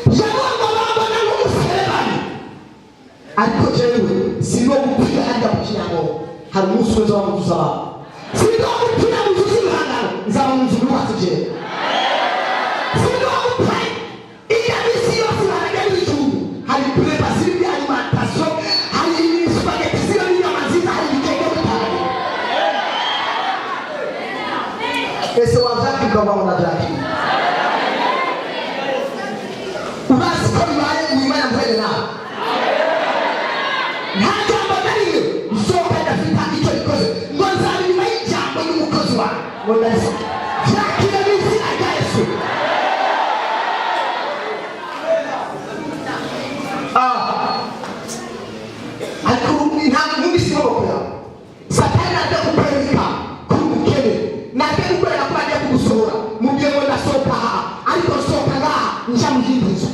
Yavuga ngo bambona nk'umuserebani, ariko jewe sindo gupfira hajya mu kinyago. Hari umunsi umwe nzoba mu nzu z'abantu, sindo gupfira mu nzu z'ibihangano, nzaba mu nzu nubatse jewe. Sindo gupfa iya misi yose barajya n'ibijumbu, hari bureba ziri, alimentation, hari spaghetti ziriho n'inyama nziza, hari ibigenge bitandukanye. Ese wavyakira ukavuga ngo ndavyakira? Urazi ko bibaye wimana mbwene nawe, nta jambo na rimwe risohoka ridafite icyo rikoze. Ngo nzaba inyuma y'ijambo y'umukozi wawe, ngo ndariseke. Vyakira mu izina rya Yesu. Ah. Ariko ntabwo numvise amaboko yawe. Satani najya kukwereka kuri umukene, najya kukwereka ko agiye kugusohora, mubwiye ngo ndasohoka aha, ariko nsohoka ngaha nja mu yindi nzu.